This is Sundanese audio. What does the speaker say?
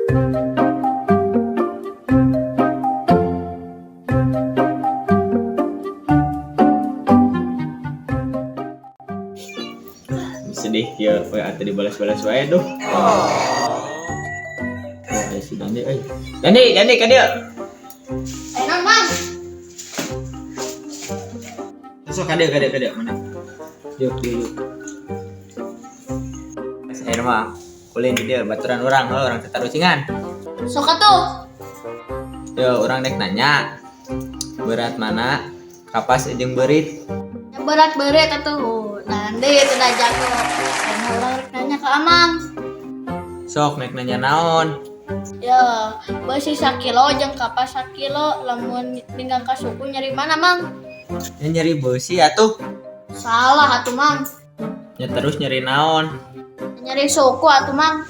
Sedih ya, WA tadi dibalas-balas wae duh. Oh, aya si Dandi euy. Dandi, Dandi ka dieu. Ayo naon, Mang? Sok ka dieu, ka dieu, ka dieu mana? Yuk, yuk, yuk. Air mah ulin di dieu baturan urang, heuh, urang tatarucingan. Sok atuh. Yo, urang dek nanya. Berat mana? Kapas jeung beurit. Yang berat beurit atuh. Nanti itu dah jago. Karena urang rek nanya ke Amang. Sok nek nanya naon? Ya, beusi sakilo jeung kapas sakilo, lamun ninggang ka suku nyeri mana, Mang? Ya nyeri beusi atuh. Salah atuh, Mang. Ya terus nyeri naon? Nyeri suku atuh, Mang.